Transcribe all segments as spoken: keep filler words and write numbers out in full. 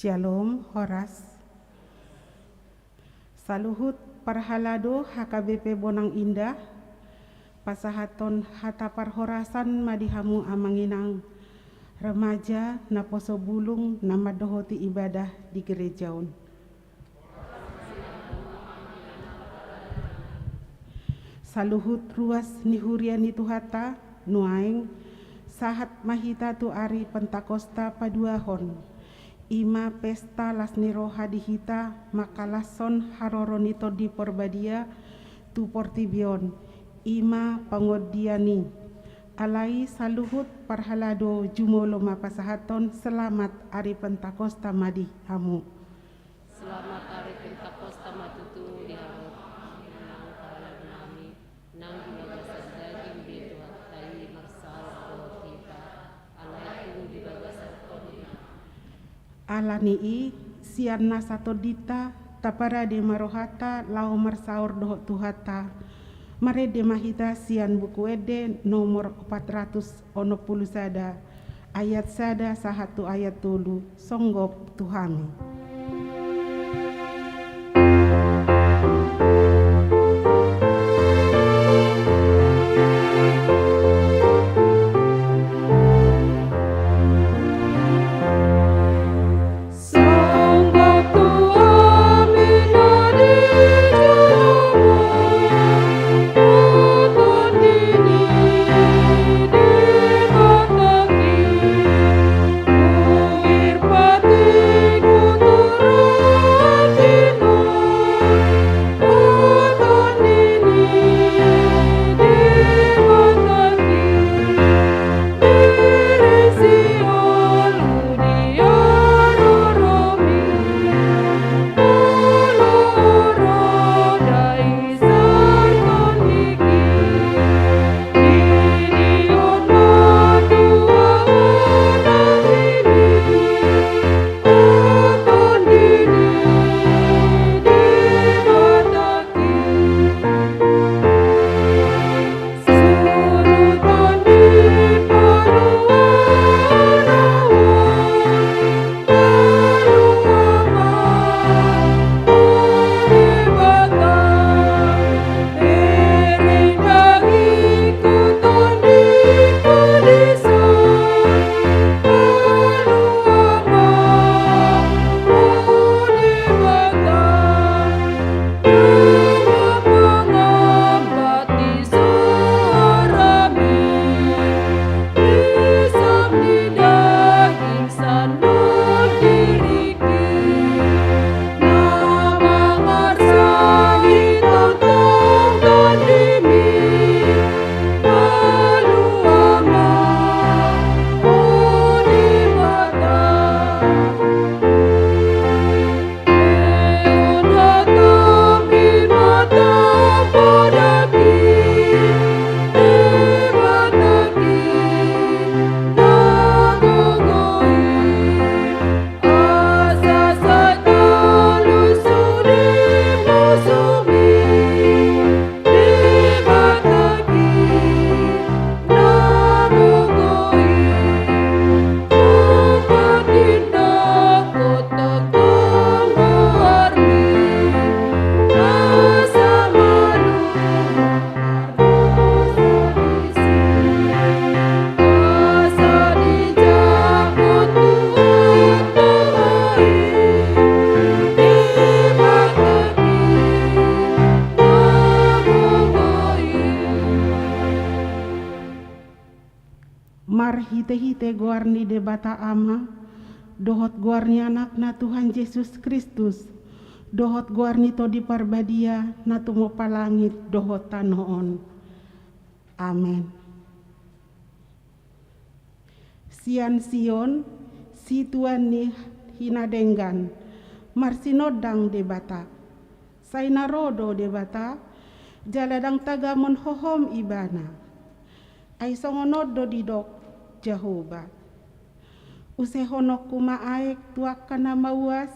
Syalom, horas. Saluhut parhalado H K B P Bonang Indah, pasahathon hata parhorasan ma di hamu amang inang, remaja, naposo bulung, na mandohoti ibadah di gereja on. Saluhut ruas ni huria ni Tuhanta, nuaeng sahat ma hita tu ari Pentakosta paduahon. I ma pesta las ni roha di hita mangkalashon haroro ni Tondi Porbadia tu portibi on, i ma pangondian i. Alai saluhut parhalado jumolo ma pasahathon selamat ari Pentakosta ma di hamu. Selamat ari Pentakosta ma tutu di hamu amang inang parhalado nami, nang di bagasan daging be Tuhanta i marsaor dohot hita, alai tung di bagasan tondi. Ala ni i, sian nasa tondinta, taparade ma rohanta laho marsaor dohot Tuhanta. Marende ma hita sian Buku Ende nomor opat ratus onom pulu sada, ayat sada sahat tu ayat tolu, songgop tu hami. Marhitehite goar ni Debata Ama, dohot goar ni Anakna Tuhan Jesus Kristus, dohot goar ni Tondi Parbadia na tumompa langit dohot tano on. Amen. Sian Sion, situan ni hinadenggan, marsinondang Debata. Sai na ro do Debata, jala ndang tagamon hohom Ibana. Ai songon on do didok Jahowa: Usehononku ma aek tu angka na mauas,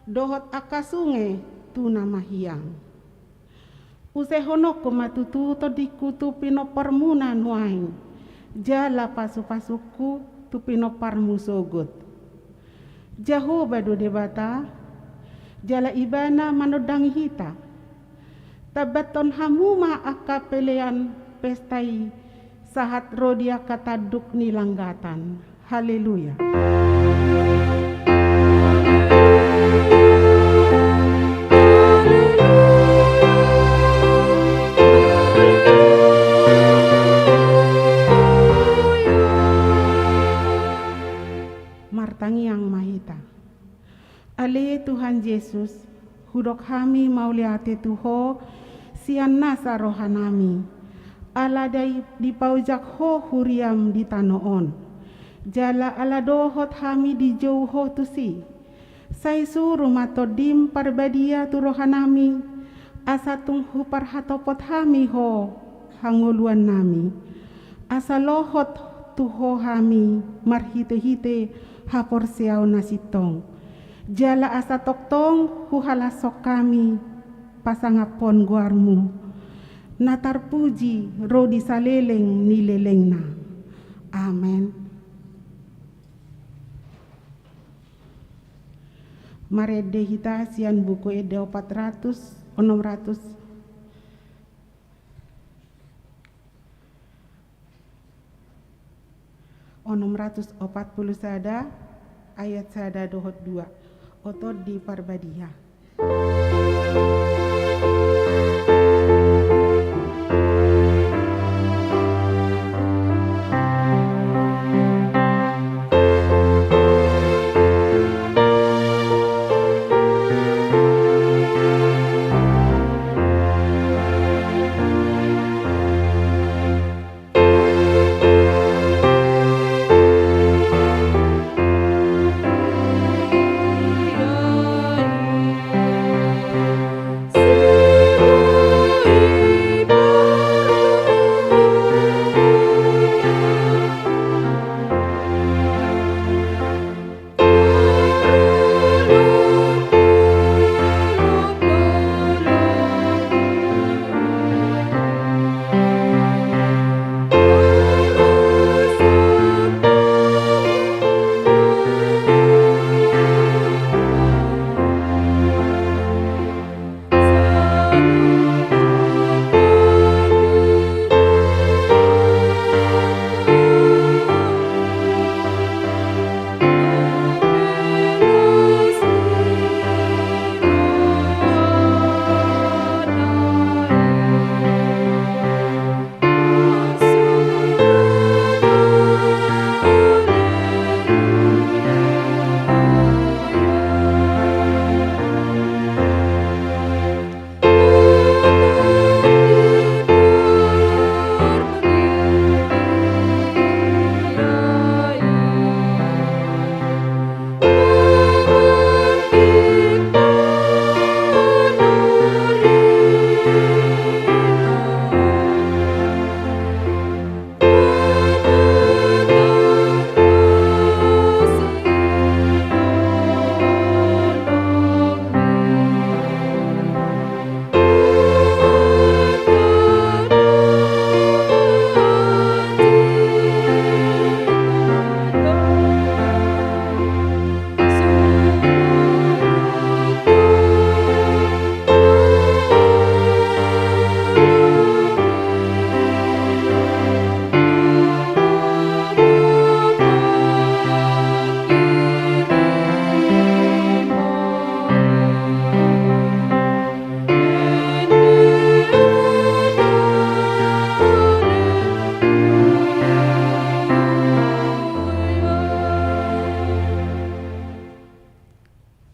dohot angka sunge tu na mahiang. Usehononku ma tutu tondingku tu pinomparmuna nuaeng, jala pasupasungku tu pinomparmu sogot. Jahowa do Debata, jala Ibana manondangi hita. Tambathon hamu ma angka pelean pesta i sahat ro di angka tanduk ni langgatan. Haleluya. Martangiang ma hita. Ale Tuhan Jesus, hudok hami mauliate tu Ho sian nasa rohanami, ala dai dipaojak Ho huriam di tano on, jala ala dohot hami dijou Ho tusi. Sai suru ma Tondim Parbadia tu rohanami, asa tung huparhatopot hami Ho hangoluannami, asa lohot tu Ho hami marhitehite haporseaon na sintong, jala asa tongtong huhalashon hami pasangaphon goarmu, na tarpuji ro di saleleng ni lelengna. Amen. Marende hita sian Buku Ende opat ratus, onom ratus, onom ratus opat pulu sada, ayat sada dohot dua. O Tondi Parbadia.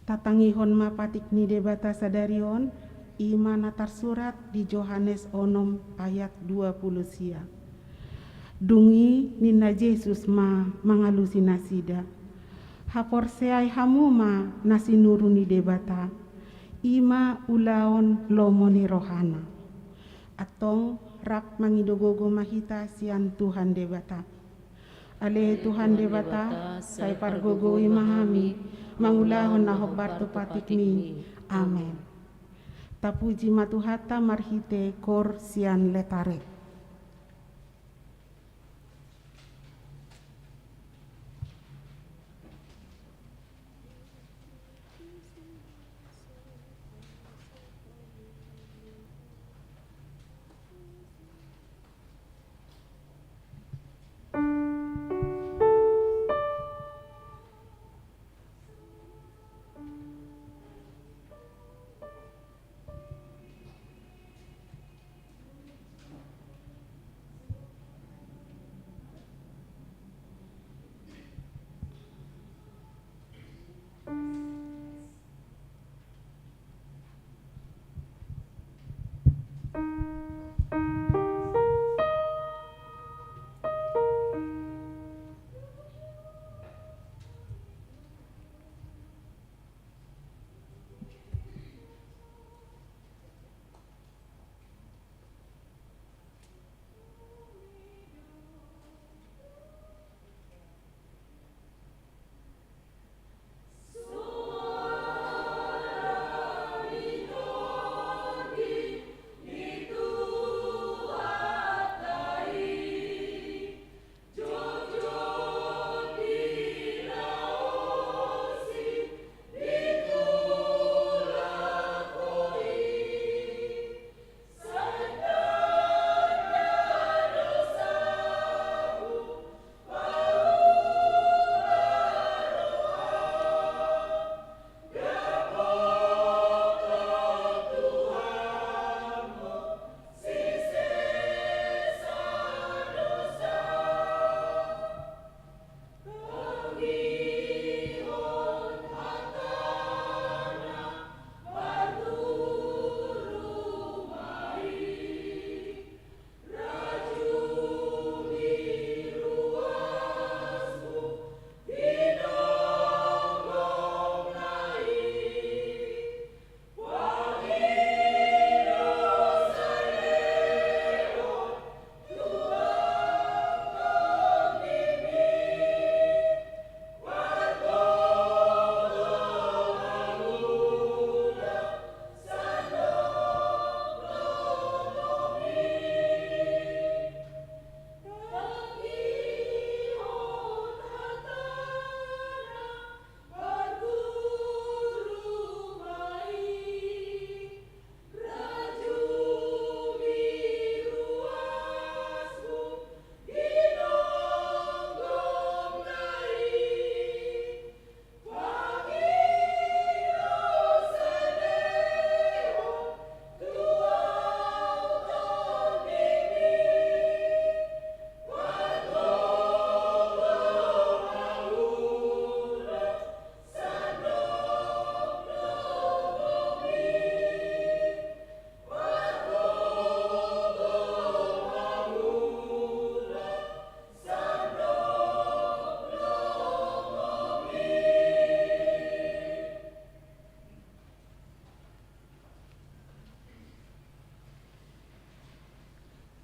Tatangihon ma patik ni Debata sadari on, i ma na tarsurat di Johannes onom ayat dua pulu sia. Dung i ninna Jesus ma mangalusi nasida: Haporseai hamu ma na sinuru ni Debata, i ma ulaon lomo ni rohana. Antong rap mangido gogo ma hita sian Tuhan Debata. Ale Tuhan Debata, sai pargogoi ma hami mangulahon na hombar tu patikmi. Amen. Tapuji ma Tuhanta marhite kor sian Letare.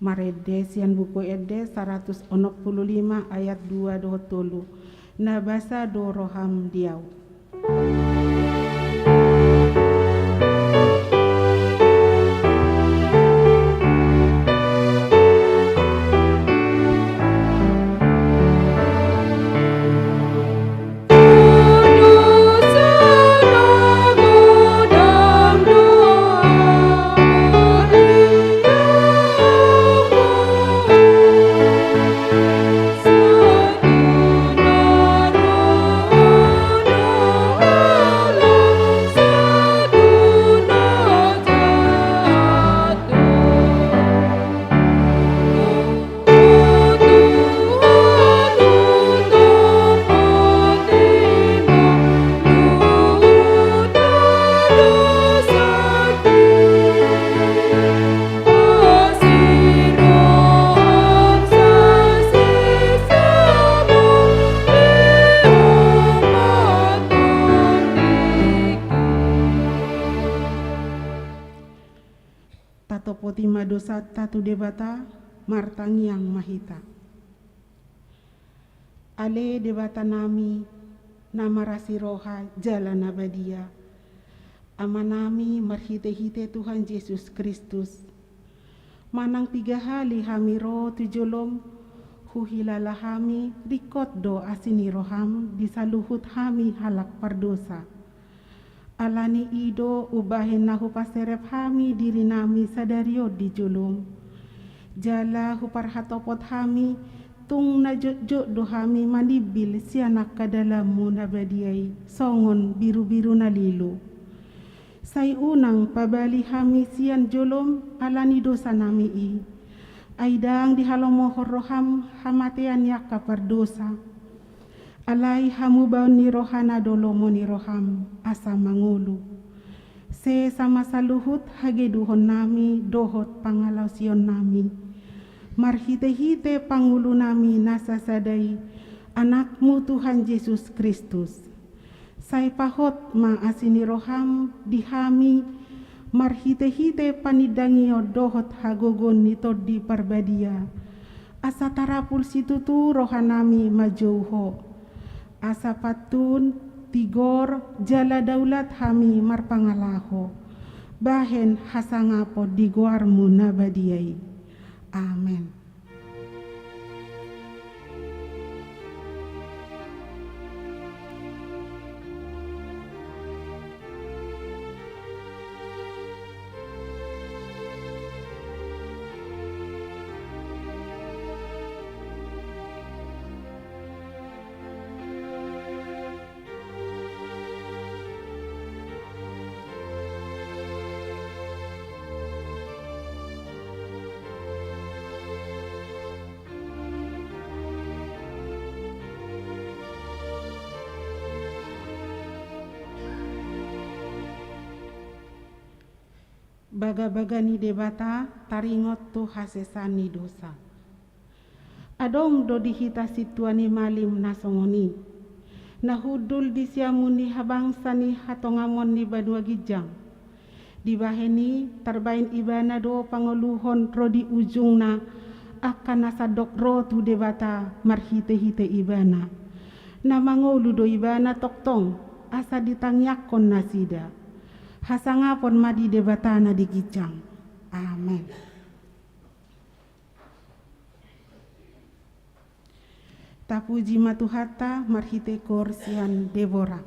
Marende sian Buku Ende saratus onom pulu lima ayat dua dohot tolu. Na basa do roham di ahu. Tatopoti ma dosanta tu Debata, martangiang ma hita. Ale Debatanami, na marasi roha jala na badia, Amanami marhitehite Tuhan Jesus Kristus, manang piga hali hami ro tu jolom, huhilala hami ringkot do asi ni roham di saluhut hami halak pardosa. Ala ni i do umbahen na hupaserep hami dirinami sadari on di jolom. Jala huparhatopot hami, tung na jotjot do hami manimbil sian angka dalanmu na badia i, songon birubiru na lilu. Sai unang pabali hami sian jolom ala ni dosanami i. Ai ndang dihalomohon roham hamatean ni angka pardosa. Alai hamubaon ni rohana do lomo ni roham, asa mangolu. Sesa ma saluhut hageduhonnami dohot pangalaosionnami. Marhitehite pangulunami na sasada i, Anakmu Tuhan Jesus Kristus. Sai pahot ma asi ni roham di hami, marhitehite panindangion dohot hagogoon ni Tondi Parbadia. Asa tarapul situtu rohanami manjou Ho. Asa pantun, tigor, jala daulat hami marpangalaho. Bahen hasangapon di goarmu na badia i. Amen. Bagabaga ni Debata taringot tu hasesaan ni dosa. Adong do di hita sintua ni malim na songon i, na hundul di siamun ni habangsa ni hatongamon ni banua ginjang. Dibahen i tarbaen ibana do pangoluhon ro di ujungna angka na sandok ro tu Debata marhitehite ibana. Na mangolu do ibana tongtong asa ditangiangkon nasida. Hasangapon ma di Debata na di ginjang. Amen. Tapuji ma Tuhanta marhite koor sian Debora.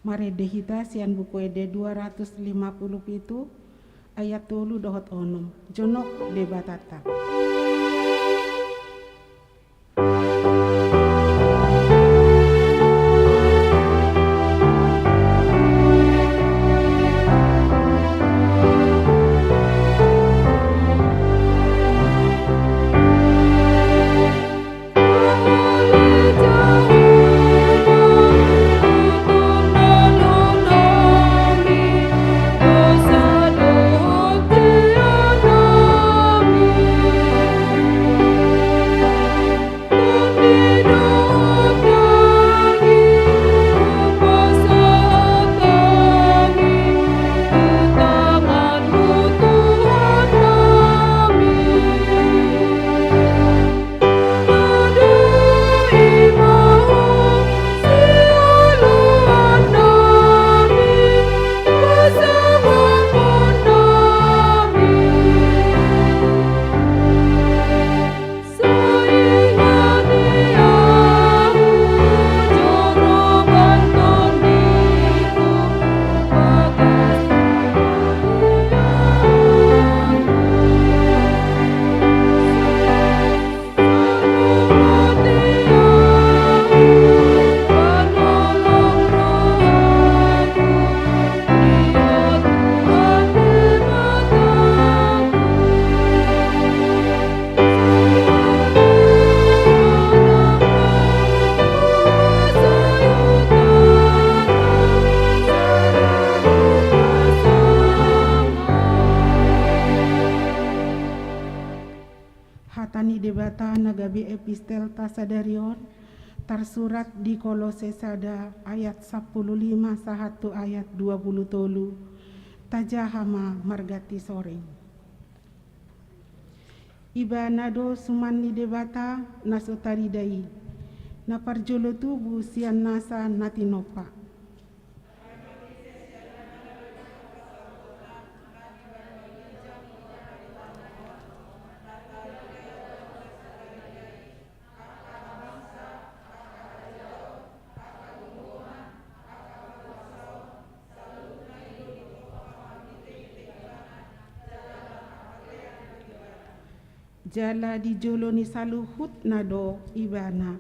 Marende hita sian Buku Ende dua ratus lima puluh pitu, ayat tolu dohot onom. Jonok Debatanta. Hata ni Debata na gabe epistelta sadari on, tarsurat di Kolose sada ayat sampulu lima sahat tu ayat dua pulu tolu. Tajaha ma marganti soring. Ibana do suman ni Debata na so tarida i, na parjolo tubu sian nasa na tinompa. Jala di jolo ni saluhutna do Ibana,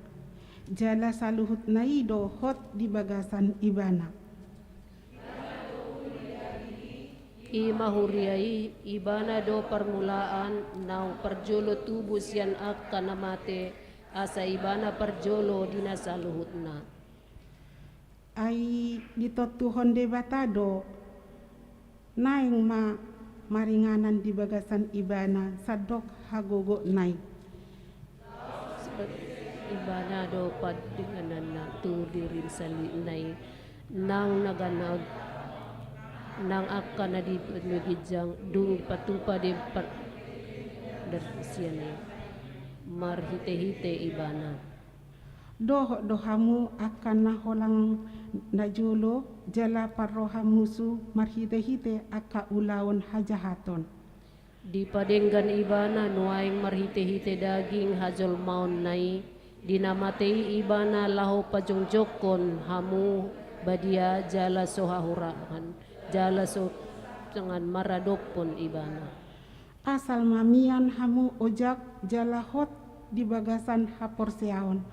jala saluhutna i do hot di bagasan Ibana. I ma huria i, Ibana do parmulaan naung parjolo tubu sian angka na mate, asa Ibana parjolo di na saluhutna. Ai ditontuhon Debata do, naeng ma maringanan di bagasan Ibana sandok hagogotna i. Ibana do pandengananna tu diri ni saluhutna i, nang na ganjang, nang angka na di banua ginjang, dung dipatupa di par-, dari sian i, marhitehite Ibana. Dohot do hamu angka na holang najolo, jala parroha musu marhitehite angka ulaon hajahaton. Dipadenggan Ibana nuaeng marhitehite daging hajolmaonna i, di na mate i Ibana laho pajongjongkon hamu badia jala so hahurangan, jala so songon maradophon Ibana. Asal ma mian hamu ojak jala hot di bagasan haporseaon,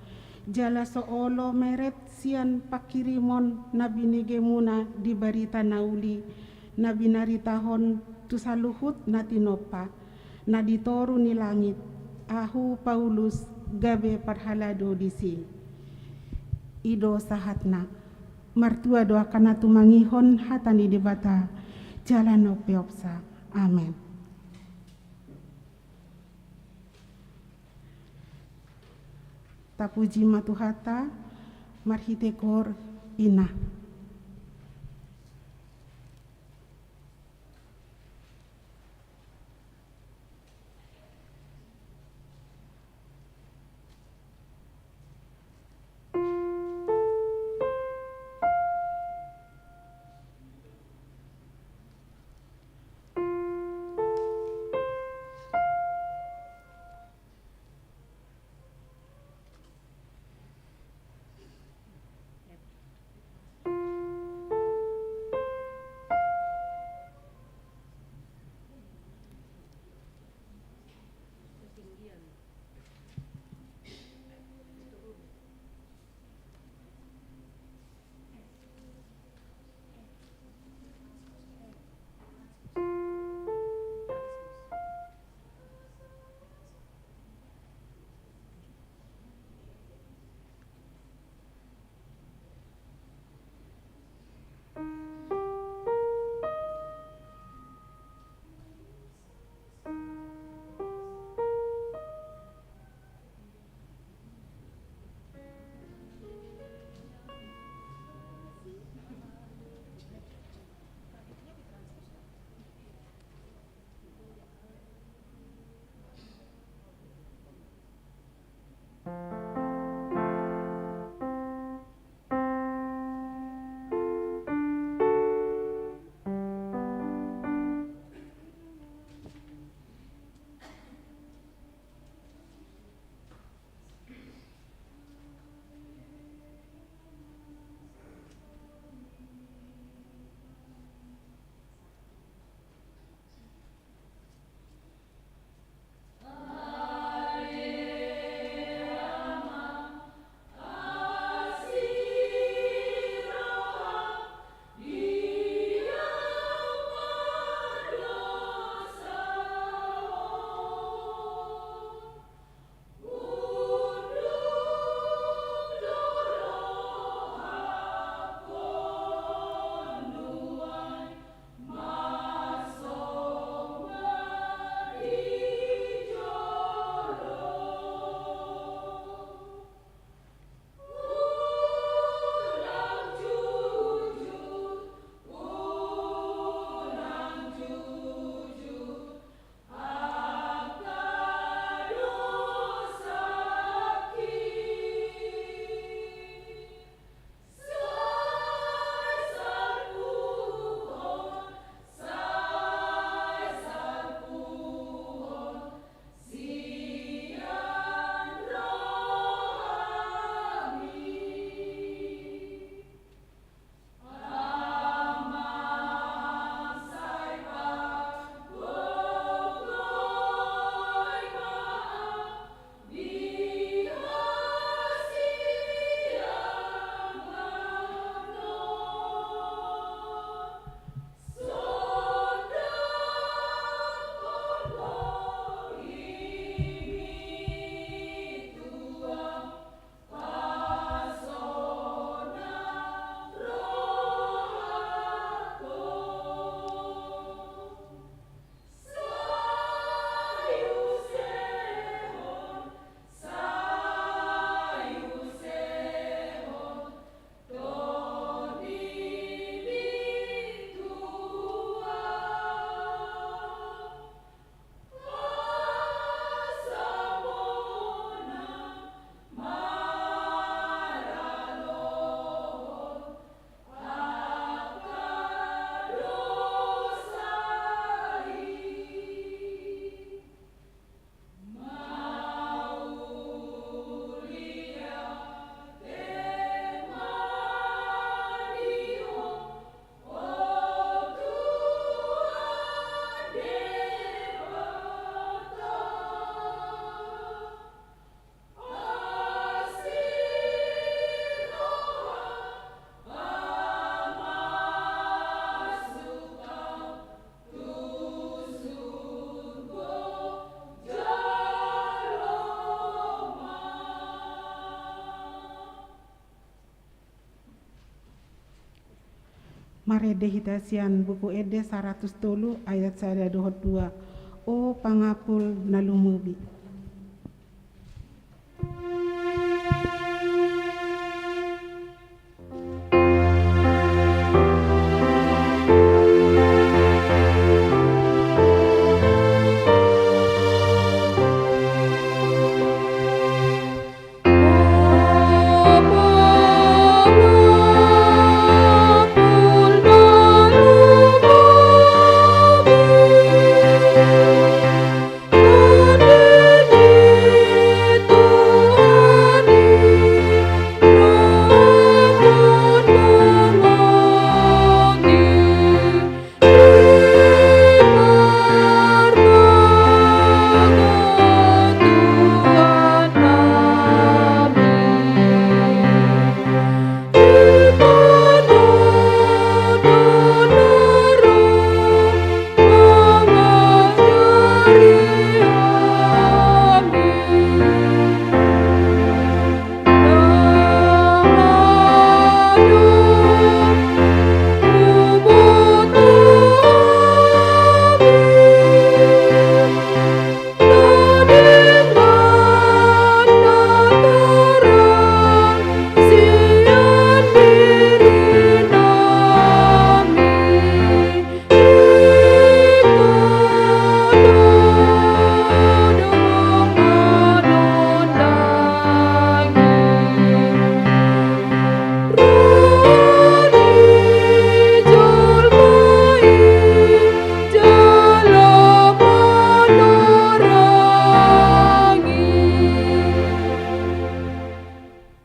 jala so olo meret sian pangkirimon na binegemuna di barita na uli, na binaritahon tu saluhut na tinompa, na di toru ni langit, ahu Paulus gabe parhalado disi. I do sahatna. Martua do angka na tumangihon hata ni Debata, jala na umpeopsa. Amen. Tapuji ma Tuhanta, marhite koor ina. Marende hita sian Buku Ende saratus tolu ayat sada dohot dua. O pangampul na lumobi.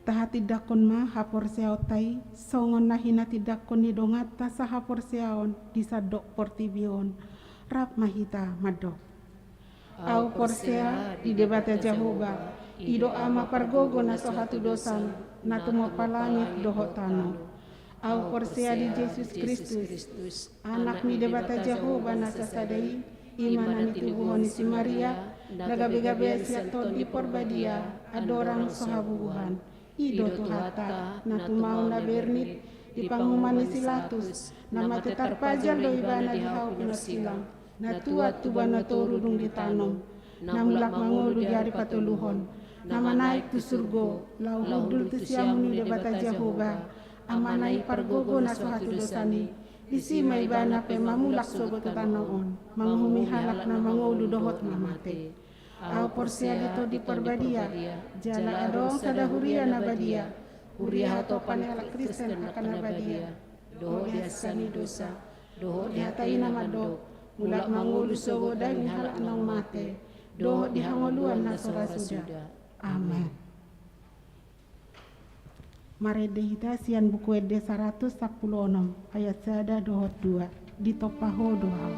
Tahatindangkon ma haporseaonta i, songon na hinatindangkon ni donganta sahaporseaon di sandok portibi on. Rap ma hita mandok. Ahu porsea di Debata Jahowa, i do Ama pargogo na so hatudosan, na tumompa langit dohot tano. Ahu porsea di Jesus Kristus, Anak ni Debata Jahowa na sasada i, i ma na nitubuhon ni si Maria, na gabe-gabe sian Tondi Parbadia, andorang so habubuhan. I do Tuhanta, na tumau na bernit, di panguhuman ni si Latus, na mate tarpajal do ibana di hau pinarsilang, na tuat tu banua toru dung ditanom, na mulak mangolu di ari patoluhon, na manaek tu surgo, laho hundul tu siamun ni Debata Jahowa, Amana i pargogo na so hatudosan i, disi ma ibana pe mamulak sogot tu tano on, manguhumi halak na mangolu dohot na mate. Ahu porsea di Tondi Parbadia, jala adong sada huria na badia, huria hatopan ni halak Kristen angka na badia, dohot di hasesaan ni dosa, dohot di hata i na mandok, mulak mangolu sogot daging ni halak naung mate, dohot di hangoluan na so ra suda. Amen. Marende hita sian Buku Ende saratus sampulu onom, ayat sada dohot dua. Ditompa Ho do Ahu.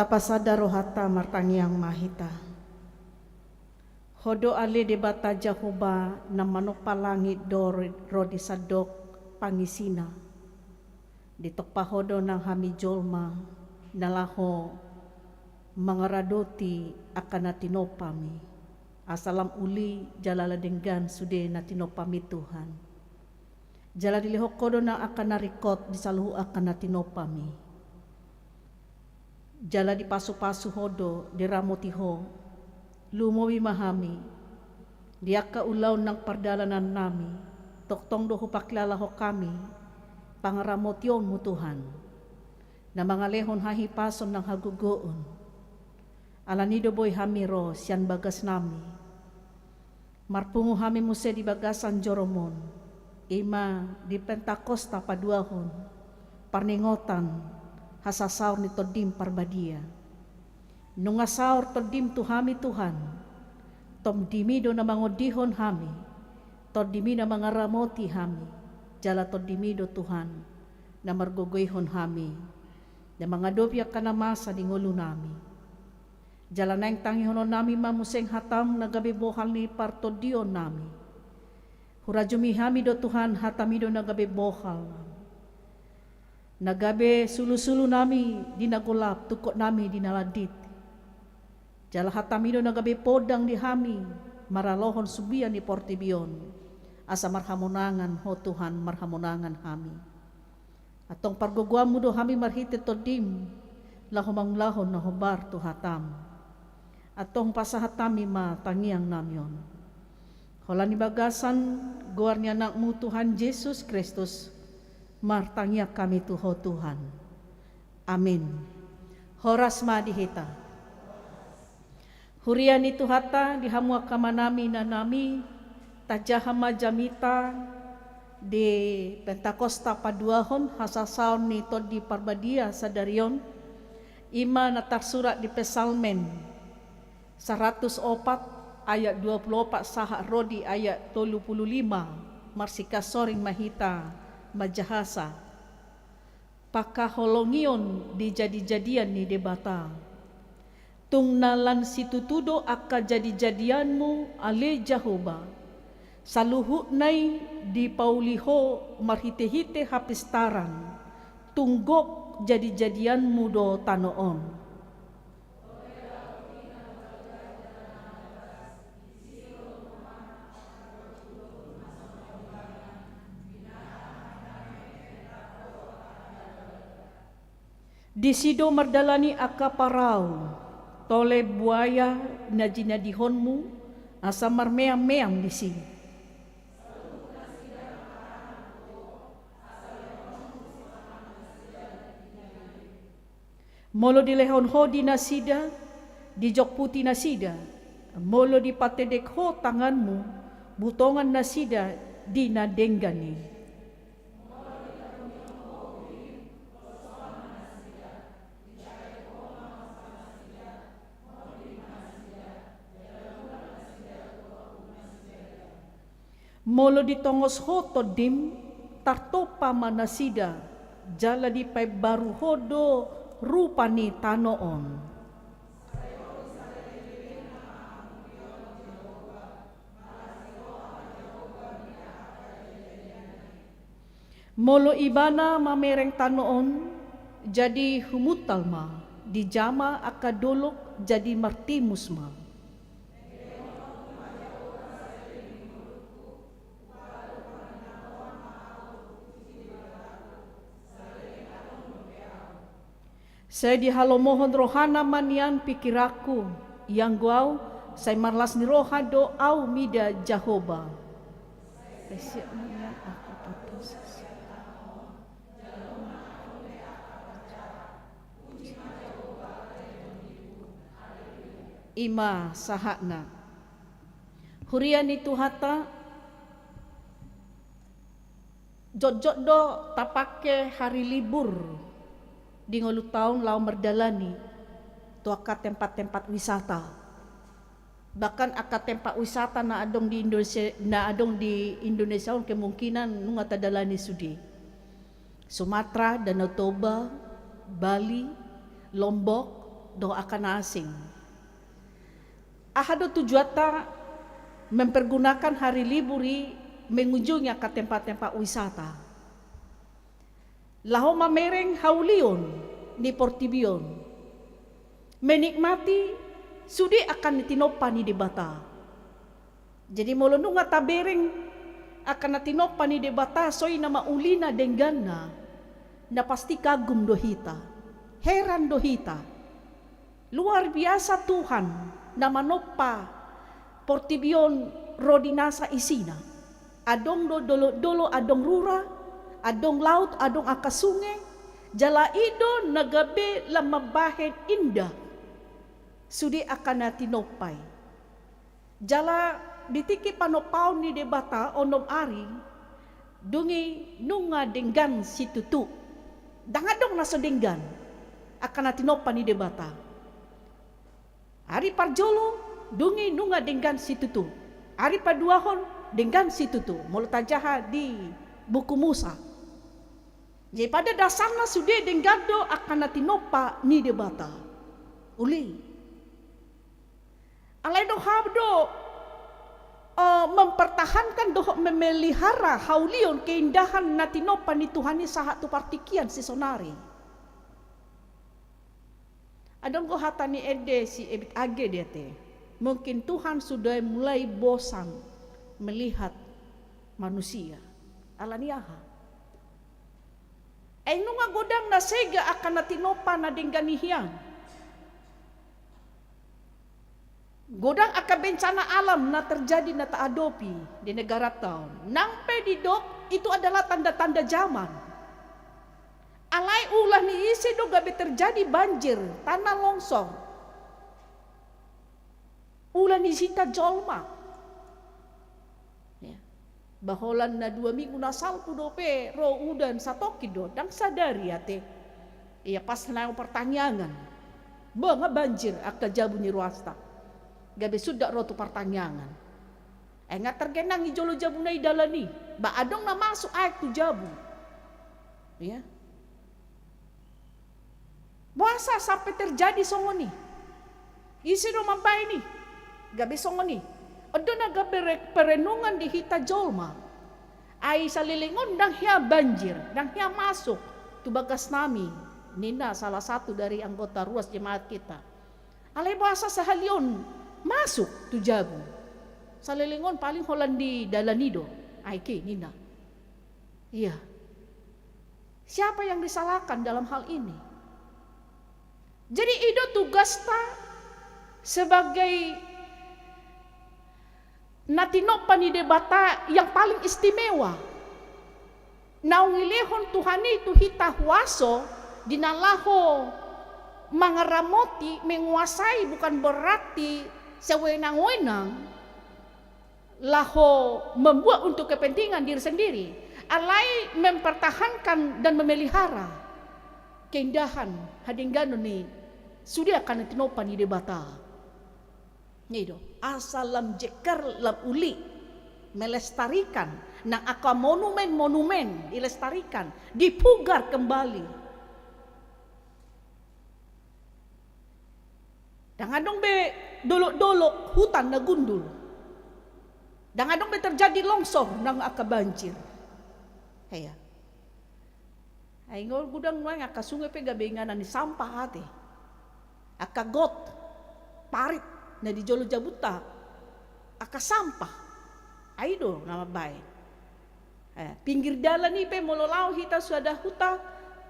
Pasada rohanta, martangiang ma hita. Ho do ale Debata Jahowa na manompa langit dohot ro di sandok pangisina. Ditompa Ho do nang hami jolma na laho mangaradoti angka na tinompami, asa lam uli jala lam denggan sude na tinompami Tuhan. Jala dilehon Ho do nang angka na ringkot di saluhut angka na tinompami. Jala dipasupasu Ho do, diramoti Ho. Lumobi ma hami di angka ulaon nang pardalanannami, tongtong do hupangkilalahon hami pangaramotionmu Tuhan, na mangalehon hahipason nang hagogoon. Alani do boi hami ro sian bagasnami. Marpungu hami muse di bagasan joroMon, i ma di Pentakosta paduahon, parningotan hasasaor ni Tondim Parbadia. Nunga saor Tondim tu hami Tuhan, TondimI do na mangondihon hami, TondimI na mangaramoti hami, jala TondimI do Tuhan na margogoihon hami, na mangadopi angka na masa di ngolunami. Jala naeng tangihononnami ma muse hataM na gabe bohal ni partondionnami. Hurajumi hami do Tuhan, hataMi do na gabe bohal, na gabe sulusulunami di na golap, tungkotnami di na landit. Jala hataMi do na gabe podang di hami maralohon sumbia ni portibi on, asa marhamonangan Ho Tuhan, marhamonangan hami. Antong pargogoanMu do hami marhite TondimI laho mangulahon na hombar tu hataM. Antong pasahat hami ma tangiangnami on. Holan di bagasan goar ni AnakMu Tuhan Jesus Kristus, martangiang hami tu Ho Tuhan. Amin. Horas ma di hita. Huria ni Tuhanta, di hamu angka amanami, inanami, tajaha ma jamita di Pentakosta paduahon hasasaor ni Tondi Parbadia sadari on, i ma na tarsurat di Psalmen saratus opat ayat dua pulu opat sahat ro di ayat tolu pulu lima, marsikasoring ma hita manjahasa. Pangkaholongion di jadijadian ni Debata. Tung na lan situtu do angka jadijadianMu, ale Jahowa. Saluhutna i dipauli Ho marhitehite hapistaran, tung gok jadijadianMu do tano on. Disi do mardalani angka parau, tole buaya na jinadihonMu, asa marmeammeam disi. Molo dilehon Ho di nasida, dijomputi nasida, molo dipatedek Ho tanganMu, butongan nasida di na denggan i. Molo ditongos Ho TondiM, tartompa ma nasida, jala dipaimbaru Ho do rupa ni tano on. Molo Ibana mamereng tano on, jadi humuntal ma, dijama angka dolok jadi martimus ma. Sai dihalomohon rohana ma nian pingkiranku, ianggo au, sai marlas ni roha do au mida Jahowa. I ma sahatna. Huria ni Tuhanta, jotjot do tapangke hari libur di ngolunta on laho mardalani tu angka tempat-tempat wisata. Bahkan angka tempat wisata na adong di Indonesia, na adong di Indonesia on kemungkinan nunga tadalani sude. Sumatra, Danau Toba, Bali, Lombok, dohot angka na asing. Aha do tujuanta mempergunakan hari libur i mengunjungi angka tempat-tempat wisata? Laho mamereng haulion ni portibi on, menikmati sude angka na tinompa ni Debata. Jadi molo nunga tabereng angka na tinompa ni Debata, songon i nama ulina dengganna, na pasti kagum do hita, heran do hita. Luar biasa Tuhan na manompa portibi on ro di nasa isina. Adong do dolok-dolok, adong rura, adong laut, adong angka sunge, jala i do na gabe lam mambahen indah sude angka na tinompa i. Jala di tingki panompaon ni Debata onom ari, dung i nunga denggan situtu. Ndang adong na so denggan angka na tinompa ni Debata. Ari parjolo, dung i nunga denggan situtu. Ari paduahon, denggan situtu. Molo tajaha di buku Musa. Jadi pada dasarna sude denggan do angka na tinompa ni Debata. Uli. Alai do hau do, eh, mempertahankan dohot memelihara haulion keindahan na tinompa ni Tuhan i sahat tu partingkian sisonari. Adong do hata ni ende si Ebit Age dia te. Mungkin Tuhan sudah mulai bosan melihat manusia. Alani aha? Ai nunga godang na sega angka na tinompa na denggan i hian. Godang angka bencana alam na terjadi na taadopi di negaranta on. Nang pe didok itu adalah tanda-tanda zaman. Alai ula ni ise do gabe terjadi banjir, tanah longsor? Ula ni hita jolma. Ya. Ba holan na dua minggu na salpu dope ro udan satongkin do, ndang sadari ate. Ia pas naeng partangiangan, ba nga banjir angka jabu ni ruasta. Gabe suda ro tu partangiangan. Ai nga tergenang i jolo jabuna i dalan i. Ba adong na masuk aek tu jabu. Ya. Boasa sampe terjadi songon i? Ise do mambaen i? Gabe songon i. On do na gabe re-, perenungan di hita jolma. Ai saleleng on ndang hea banjir, ndang hea masuk tu bagas nami, ninna salah satu dari anggota ruas jemaat kita. Alai boasa sahali on masuk tu jabu? Saleleng on paling holan di dalan i do aek i, ninna. Iya. Siapa yang disalahkan dalam hal ini? Jadi i do tugasta sebagai na tinompa ni Debata yang paling istimewa. Naung dilehon Tuhan i tu hita huaso di na laho mangaramoti, menguasai, bukan berarti sewenang-wenang. Laho membuat untuk kepentingan diri sendiri, alai mempertahankan dan memelihara keindahan hadengganon ni sude angka na tinompa ni Debata. I do, asa lam jengkar lam uli, melestarikan, nang angka monumen-monumen dilestarikan, dipugar kembali. Ndang adong be dolok-dolok hutan na gundul. Ndang adong be terjadi longsor nang angka banjir. Hea. Ai nga godang nuaeng angka sunge pe gabe inganan ni sampah ate. Angka got, parit, na di jolo jabunta. Angka sampah. Ai do na mambaen. Eh, pinggir dalan i pe molo laho hita sada huta,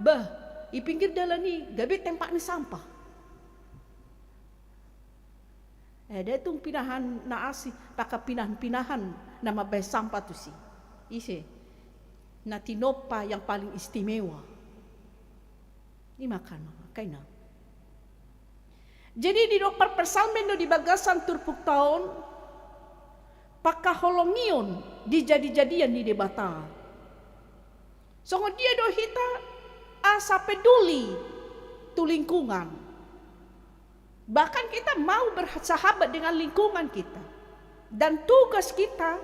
bah, i pinggir dalan i gabe tempat ni sampah. Eh, dang tung pinahan na asing, angka pinahan-pinahan na mambaen sampah tusi. Ise? Na tinompa yang paling istimewa. I ma kan, angka inang. Jadi didok parpsalmen do di bagasan turpukta on, pangkaholongion di jadi-jadian ni Debata. Songon dia do hita asa peduli tu lingkungan. Bahkan kita mau bersahabat dengan lingkungan kita. Dan tugas kita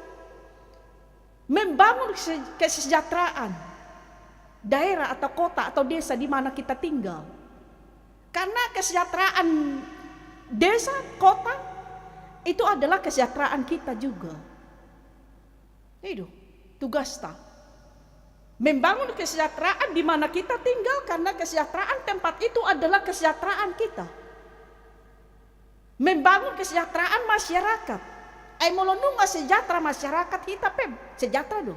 membangun kese-, kesejahteraan daerah atau kota atau desa di mana kita tinggal. Karena kesejahteraan desa, kota, itu adalah kesejahteraan kita juga. Itu tugasta. Membangun kesejahteraan di mana kita tinggal, karena kesejahteraan tempat itu adalah kesejahteraan kita. Membangun kesejahteraan masyarakat. Ai molo nunga sejahtera masyarakat, hita pe sejahtera do.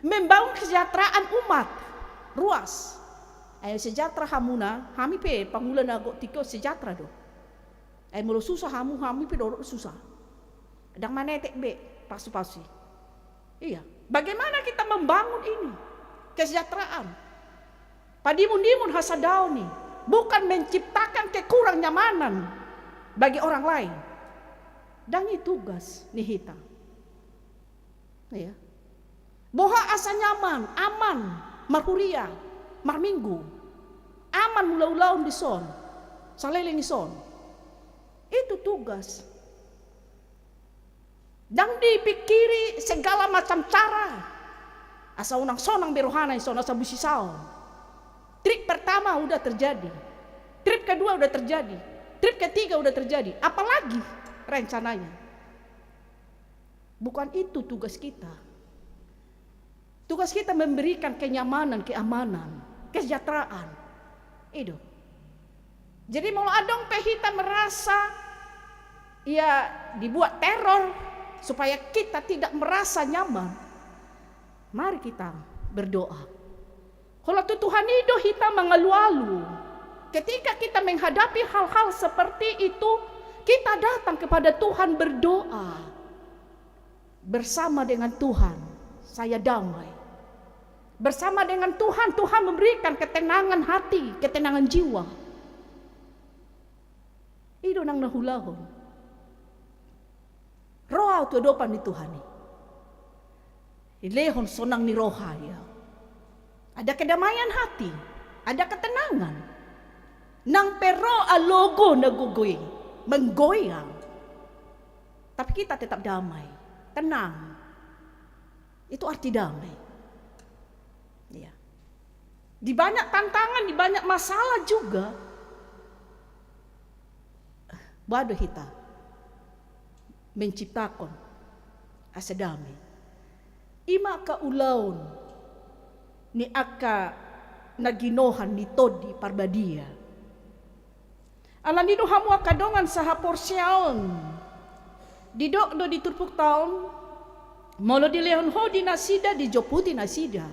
Membangun kesejahteraan umat, ruas. Ai sejahtera hamuna, hami pe pangula na gok tingki on sejahtera do. Ai molo susah hamu, hami pe dohot susah. Ndang manetek be pasu-pasu i. Iya, bagaimana kita membangun ini kesejahteraan? Padimun-dimun hasadaon i, bukan menciptakan kekurang nyamanan bagi orang lain. Ndang i tugas ni hita. Iya. Boha asa nyaman, aman, marhuria, marminggu, aman mangula-ulaon dison, saleleng dison. Itu tugas. Ndang dipikiri segala macam cara. Asa unang sonang be rohana dison, asa busisaon. Trip pertama udah terjadi. Trip kedua udah terjadi. Trip ketiga udah terjadi. Apalagi rencananya? Bukan itu tugas kita. Tugas kita memberikan kenyamanan, keamanan, kesejahteraan. I do. Jadi molo adong pe hita merasa, ya, dibuat teror supaya kita tidak merasa nyaman, mari kita berdoa. Holan tu Tuhan i do hita mangalu-alu. Ketika kita menghadapi hal-hal seperti itu, kita datang kepada Tuhan berdoa. Bersama dengan Tuhan, saya damai. Bersama dengan Tuhan, Tuhan memberikan ketenangan hati, ketenangan jiwa. I do nang na huulahon. Ro au tu adopan ni Tuhan i. Dilehon sonang ni roha i. Ada kedamaian hati, ada ketenangan. Nang pe ro alogo na gogo i, menggoyang. Tapi kita tetap damai, tenang. Itu arti damai. Iya. Di banyak tantangan, di banyak masalah juga, boha do hita menciptakan asa damai. I ma angka ulaon ni angka na ginohan ni Tondi Parbadia. Alani do hamu angka dongan sahaporseaon, didok do di turpukta on, molo dilehon ho di nasida, dijomputi nasida.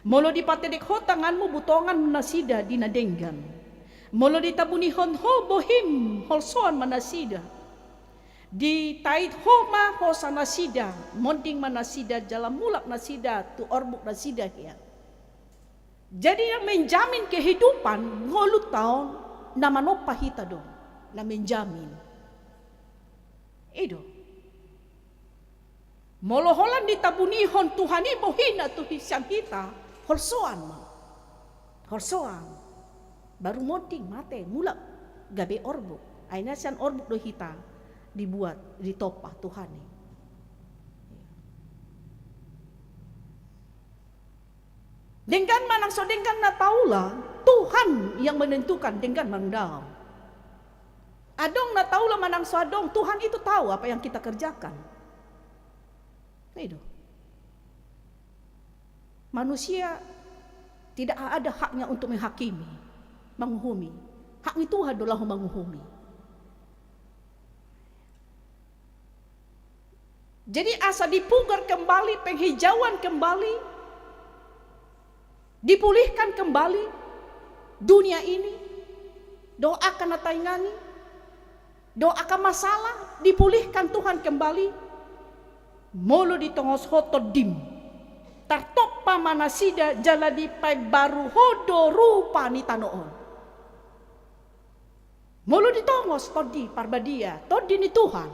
Molo dipatedek ho tanganmu, butongan nasida di na denggan. Molo ditabunihon ho bohim, holsoan ma nasida. Ditait ho ma hosa nasida, monding ma nasida, jala mulak nasida tu orbuk nasida hian. Jadi yang menjamin kehidupan ngolunta on na manompa hita do, na menjamin. I do. Molo holan ditabunihon Tuhan i bohina tu sian hita, holsoan ma. Holsoan. Baru monding, mate, mulak gabe orbuk. Ai na sian orbuk do hita dibuat, ditompa Tuhan i. Denggan manang so denggan na taula, Tuhan yang menentukan denggan manang daong. Adong na taula manang so adong, Tuhan itu tahu apa yang kita kerjakan. I do. Manusia tidak ada haknya untuk menghakimi, menghukumi. Hak ni Tuhan do laho menghukumi. Jadi asa dipugar kembali, penghijauan kembali, dipulihkan kembali dunia ini, dohot angka na taingan i, dohot angka masalah, dipulihkan Tuhan kembali. Molo ditongos ho tondim, tartompa ma nasida jala dipaimbaru ho do rupa ni tano on. Molo ditongos Tondi Parbadia, Tondi ni Tuhan,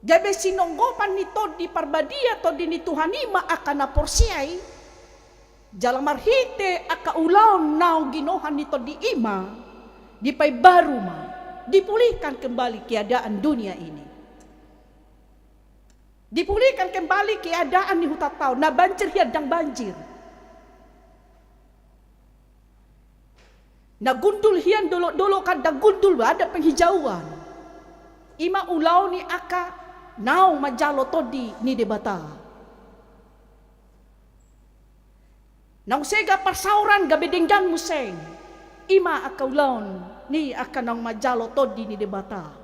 gabe sinonggopan ni Tondi Parbadia, Tondi ni Tuhan i ma angka na porsea i. Jala marhite angka ulaon naung ginohan ni Tondi i ma, dipaimbaru ma, dipulihkan kembali keadaan dunia ini. Dipulihkan kembali keadaan ni hutanta on, na banjir hian ndang banjir. Na gundul hian dolok-dolok kan ndang gundul ba, adat penghijauan. I ma ulaon ni angka naung manjalo Tondi ni Debata. Naung sega parsaoran gabe denggan muse. I ma angka ulaon ni angka naung manjalo Tondi ni Debata.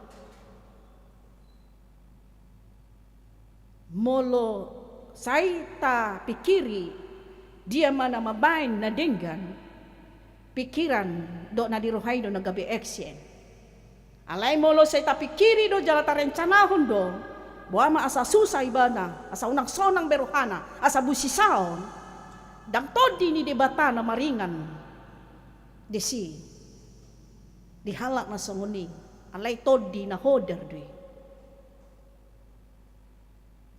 Molo sai tapikiri dia ma na mambaen na denggan, pikiran dohot na di roha i do na gabe action. Alai molo sai tapikiri do jala tarencanahon do, boha ma asa susah ibana, asa unang sonang be rohana, asa busisaon, ndang Tondi ni Debata na maringan disi di halak na songon i, alai tondi na hodar do i.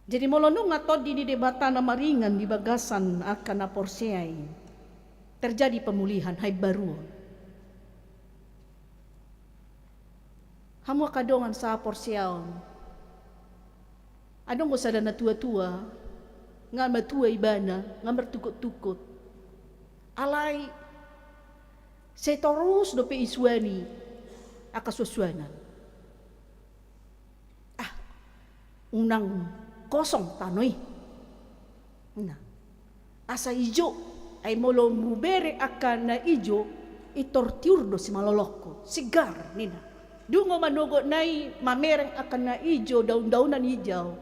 Jadi molo nunga Tondi ni Debata na maringan di bagasan angka na porsea i, terjadi pemulihan, haimbaruon. Hamu angka dongan sahaporseaon, adong do sada na tua-tua, nga matua ibana, nga martungkot-tungkot. Alai sai torus dope isuani angka suansuanan. Ah, unang kosong tano i. Nah, asa ijo, ai molo mubere angka na ijo, i tor tiur do simalolongku, segar ninna. Dungo manogot na i mamereng angka na ijo, daun-daunan ijo,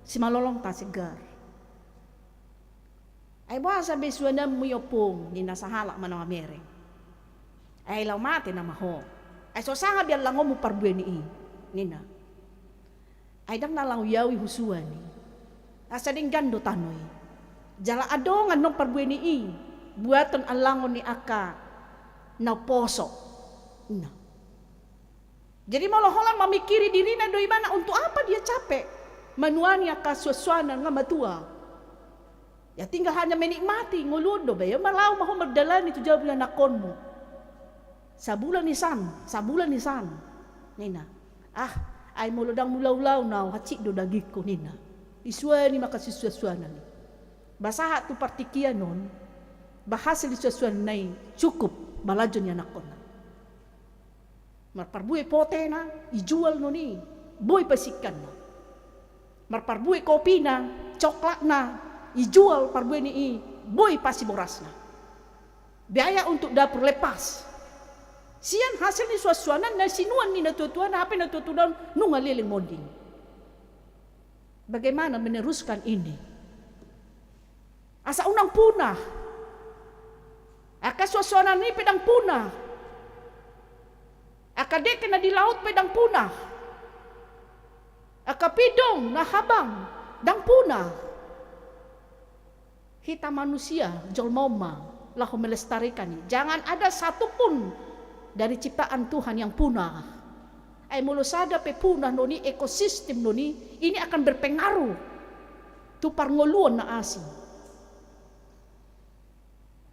simalolongta segar. Ai boasa be suananmu i ompung, ninna sahalak ma na mamereng. Ai laho mate nama ho. Ai so sanga be allangonmu parbue ni i, ninna. Ai ndang na laho iaui husuan i. Asa denggan do tano i. Jala adong annon parbue ni i, buaton allangon ni angka na poso. Nah. Jadi molo holan mamikiri dirina do ibana, untuk apa dia capek manuani angka suansuanan nga matua. Ya tinggal hanya menikmati, ngoluhon do, ba ia ma laho ma ho mardalani tu jabu ni anakkonmu. Sabulan isan, sabulan isan. Ninna. Ah, ai molo ndang mulaulaon au, hansit do dagingku ninna. Isuani ma angka suansuanan i. Ba sahat tu partingkian on, ba hasil ni suansuanan i cukup balajo ni anakkonna. Marparbue potena, ijual non i, boi pasingkanna. Marparbue kopina, coklatna, ijual parbue ni i, boi pasi borasna. Biaya untuk dapur lepas. Sian hasil ni suansuanan na sinuan ni natuatuana, hape natuatuana on nunga leleng monding. Bagaimana meneruskan ini? Asa unang punah. Angka suansuanan i pe ndang punah. Angka dengke na di laut pe ndang punah. Angka pidong na habang ndang punah. Hita manusia, jolma on ma laho melestarikan i. Jangan ada satu pun dari ciptaan Tuhan yang punah. Ai molo sada pe punah non i, ekosistem non i, ini akan berpengaruh tu parngoluon na asing.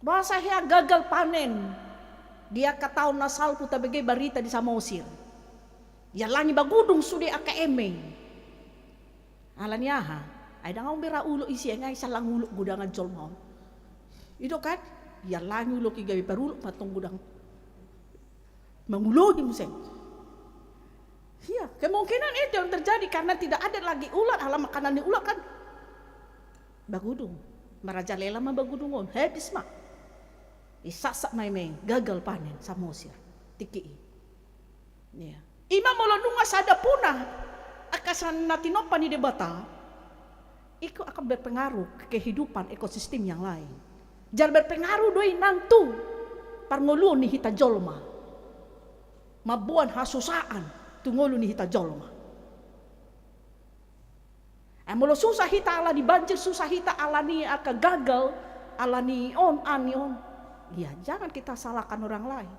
Boasa hea gagal panen di angka taon na salpu, tabege barita di Samosir. Iallangi bagudung sude angka eme. Ala ni aha? Ai ndang adong be ra ulok i sian i, ai sallang ulok gudangan jolma on. I do kan? Iallangi ulok i gabe parulok ma antong godang. Mangulohi muse. Iya, kemungkinan itu yang terjadi karena tidak ada lagi ulat, ala makanan ni ulat kan bagudung. Merajalela ma bagudung on, habis ma. Isaksak ma eme, gagal panen Samosir. Tingki i. Iya. I ma molo nunga sada punah angka na tinompa ni Debata, ingkon akan berpengaruh ke kehidupan ekosistem yang lain. Jala berpengaruh do i nang tu parngoluon ni hita jolma. Mamboan hasusaan tu ngolu ni hita jolma. Ai molo susah hita ala ni banjir, susah hita ala ni angka gagal, ala ni on, ani on. Ya, jangan kita salahkan orang lain.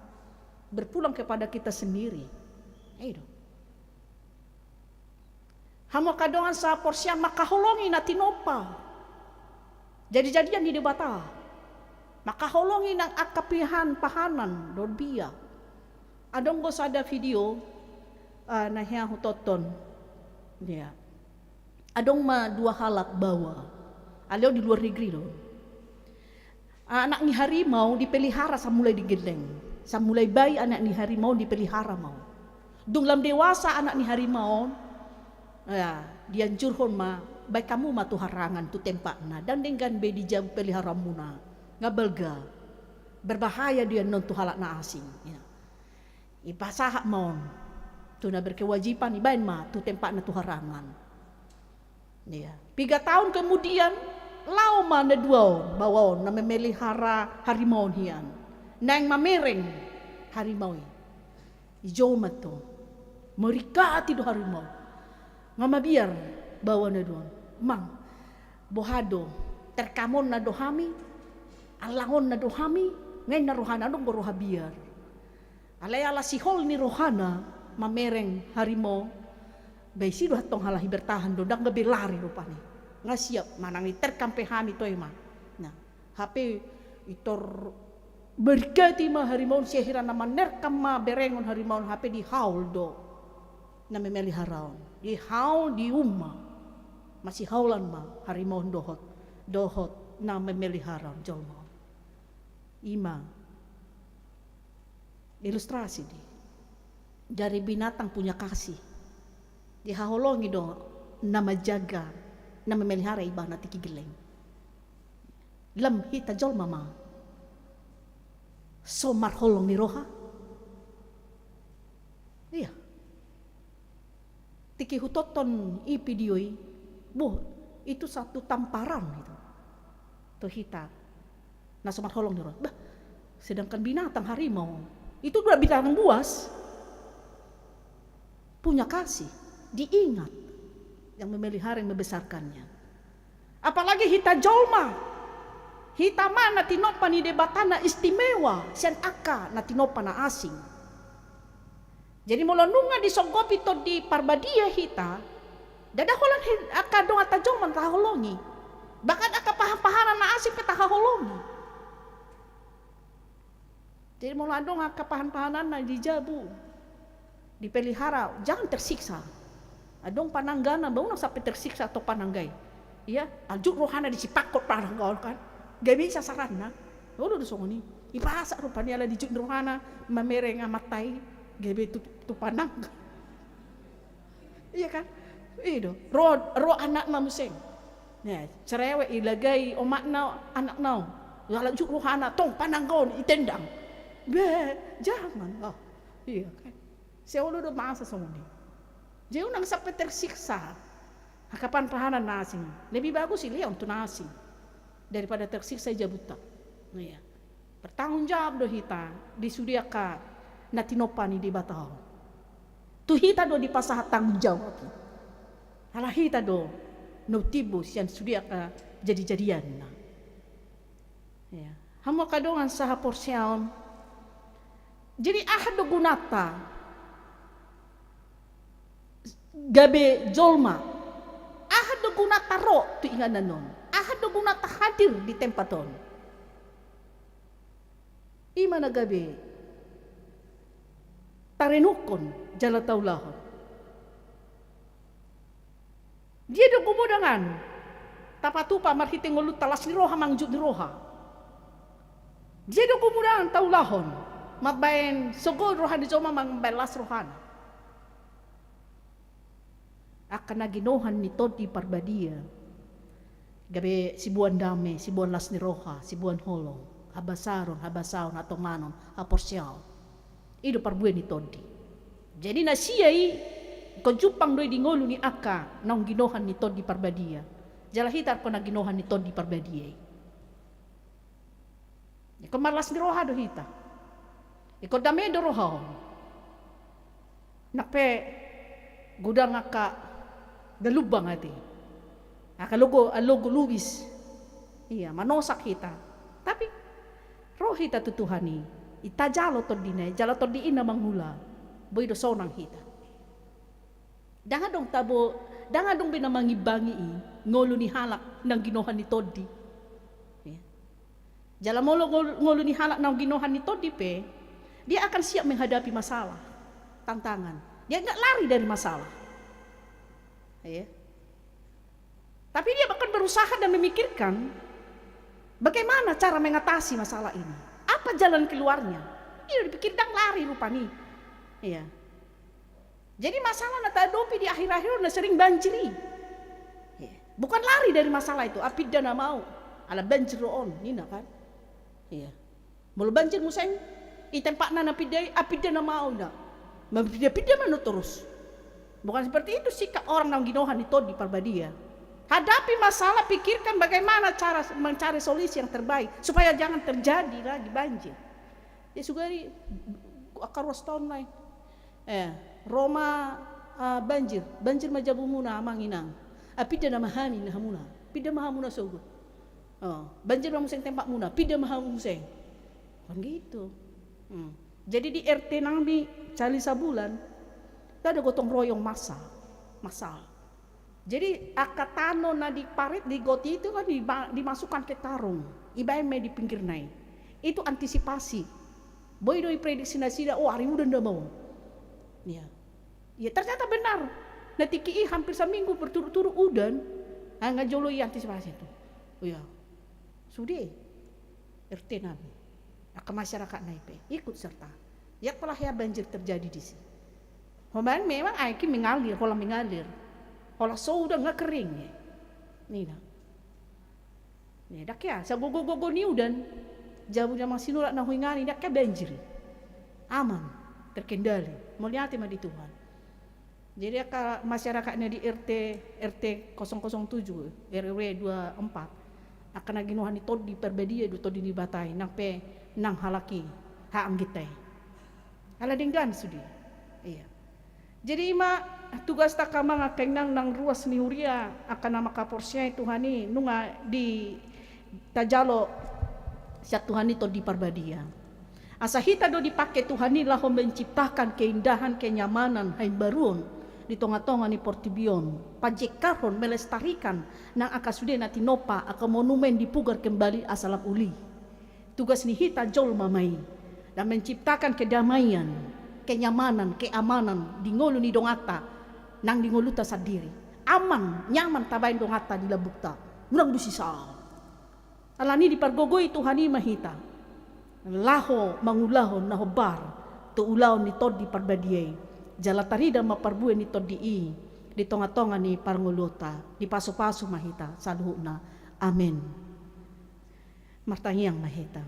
Berpulang kepada kita sendiri. Ai do. Hamu angka dongan sahaporseaon, mangkaholongi na tinompa. Jadi-jadian ni Debata. Mangkaholongi nang angka pihan, pahanan, dohot bia. Adong do sada video, ah, na hea hutonton. Ya. Adong ma dua halak baoa. Alai on di luar negeri do. Anak ni harimau dipelihara samulai digelleng. Sai mulai bayi anak ni harimau on dipelihara ma on. Dung lam dewasa anak ni harimau on, ya, dianjurhon ma, baen hamu ma tu harangan, tu tempatna, ndang denggan be di jabu peliharaanmuna, nga balga, berbahaya do i annon tu halak na asing. Ya. Ipasahat ma on tu na berkewajiban, ibaen ma tu tempatna tu harangan. Iya. Piga taon kemudian, laho ma na dua on, baoa on, na memelihara harimau on hian. Naeng mamereng harimau i. Dijou ma tu. Meringkati do harimau. Nga mabiar baoa na dua on. Amang, boha do, terkamonna do hami, allangonna do hami, nga inna rohana, ndang do roha biar. Alai ala sihol ni rohana mamereng harimau, ba disi do antong halak i bertahan do, ndang gabe lari rupani. Nga siap manang diterkam pe hami toe ma. Nah, hape itor bergati ma harimau on, sihira na manerkam ma berengon harimau on, hape dihaol do na memelihara on. Dihaol, dium ma. Masihaolan ma harimau on dohot, dohot na memelihara on, jolma on. I ma ilustrasi di. Jadi binatang punya kasih. Dihaholongi do na manjaga, na memelihara ibana tingki gelleng. Lam hita jolma ma so marholong ni roha. Iya. Tingki hutonton i video i, boh, itu satu tamparan itu tu hita na so marholong ni roha. Bah, sedangkan binatang harimau itu udah binatang buas, punya kasih, diingat yang memelihara, yang membesarkannya. Apalagi hita jolma, hita ma na tinompa ni Debata na istimewa sian angka na tinompa na asing. Jadi molo nunga disonggopi Tondi Parbadia hita, ndada holan hi-, angka donganta jolma taholongi. Bahkan angka pahan-pahanan na asing pe tahaholongi. Jadi molo adong angka pahan-pahanan na di jabu, dipelihara, jangan tersiksa. Adong pananggana, ba unang sampe tersiksa antong panangga i. Iya, ala jut rohana disipangkot panangga on kan. Gabe i sasaranna. Olo do songon i. Ipasak rupani ala dijut ni rohana mamereng amanta i, gabe tu, tu panangga. Iya kan? I do. Ro, ro anakna muse. Nah, cerewet, ilagai omakna anakna on. Ala jut rohana, tong panangga on itendang. Be, jangan lah. Iya kan? Sai olo do masa songon i. Jadi unang sampe tersiksa angka pahan-pahanan na asing. Lebih bagus dilehon tu na asing daripada tersiksa di jabunta. Nah, iya. Bertanggung jawab do hita di sude angka na tinompa ni Debata on. Tu hita do dipasahat tanggung jawab i. Ala hita do na umtimbo sian sude angka jadi-jadianna. Ya. Hamu angka dongan sahaporseaon. Jadi aha do gunanta gabe jolma? Aha do gunanta ro tu inganan on? Aha do gunanta hadir di tempat on? I ma na gabe tarenungkon jala taulahon. Dia do gumodang an tapatupa marhite ngolunta, las ni roha manang jut ni roha? Dia do gumodang an taulahon mambaen sogo roha ni jolma mambaen las rohana? Angka na ginohan ni Tondi Parbadia, gabe siboan dame, siboan las ni roha, siboan holong, habasaron, habasaon, hatonganon, haporseaon. I do parbue ni Tondi. Jadi na sia i ingkon jumpang do i di ngolu ni angka naung ginohan ni Tondi Parbadia. Jala hita ingkon na ginohan ni Tondi Parbadia i. Ingkon marlas ni roha do hita. Ingkon dame do roha on. Nang pe godang angka galumbang ate, angka logo, logo lubis. Iya, manosak hita. Tapi ro hita tu Tuhan i, itajalo tondina i, jala tondi i na mangula. Boi do sonang hita. Ndang adong tabo, ndang adong be na mangimbangi i ngolu ni halak naung ginohan ni Tondi. Iya. Jala molo ngol-, ngolu ni halak naung ginohan ni Tondi pe, dia akan siap menghadapi masalah, tantangan. Dia nggak lari dari masalah. Iya. Tapi dia bahkan berusaha dan memikirkan bagaimana cara mengatasi masalah ini. Apa jalan keluarnya? dipikir, ndang lari rupani. Iya. Jadi masalah na tahadopi di akhir-akhir on na sering banjir i. Iya. Bukan lari dari masalah itu, ah, pinda nama au. Ala banjir do on, ninna kan. Iya. Molo banjir muse i, i tempatna na pinda i, ah, pinda nama au, ninna. Mapinda-pinda ma ninna torus. Bukan seperti itu sikap orang na ginohan ni Tondi Parbadia. Hadapi masalah, pikirkan bagaimana cara mencari solusi yang terbaik supaya jangan terjadi lagi banjir. Ia sugari angka ruas taon nai. Eh, ro ma, ah, banjir, banjir ma jabumuna amang inang. Ah, pinda nama hami ninna hamuna. Pinda ma hamuna sogot. Oh, banjir ma muse i tempatmuna, pinda ma hamu muse. Kan gitu. Hmm. Jadi di R T nami Cali Sabulan, ndada gotong royong masa, masa. Jadi angka tano na diparit, digoti itu kan diba-, dimasukkan ke karung, ibaen ma i di pinggirna i. Itu antisipasi. Boi do diprediksi nasida, oh, ari udan do ma on. Iya. Iya, ternyata benar. Na tingki i hampir saminggu berturut-turut udan. Ah, nga jolo i antisipasi tu. Oh iya. Sude. R T nami. Angka masyarakat nai pe ikut serta. Ia pola hea banjir terjadi disi. Holan memang aek i mengalir, holan mengalir. Holan so udan nga kering, ya. Ninna. Ia, ndang hea, sagogo-gogo ni udan. Jabu na masinurat na huingan i, ndang hea banjir. Aman, terkendali. Mauliate ma di Tuhan. Jadi angka masyarakat na di R T, R T kosong kosong tujuh, R W dua empat, angka na ginohan ni Tondi Parbadia do, Tondi ni Debata i, nang pe nang halak i, haangginta i. Ala denggan sude. Iya. Jadi ima tugasta angka amang, angka inang, nang ruas ni huria, angka na mangkaporseai Tuhan i, nunga di tajalo sian Tuhan i Tondi Parbadia. Asa hita do dipangke Tuhan i laho menciptakan keindahan, kenyamanan, haimbaruon di tonga-tonga ni portibi on, panjengkarhon, melestarikan nang angka sude na tinompa, angka monumen dipugar kembali asa lam uli. Tugas ni hita jolma ma i, dan menciptakan kedamaian, kenyamanan, keamanan di ngolu ni donganta, nang di ngolunta sandiri. Aman, nyaman tabaen donganta di lambungta. Unang dusisa. Alani i dipargogoi Tuhan i ma hita laho mangulahon na hombar tu ulaon ni Tondi Parbadia i. Jala tarida ma parbue ni Tondi i di tonga-tonga ni parngoluonta. Dipasu-pasu ma hita saluhutna. Amen. Martangiang ma hita.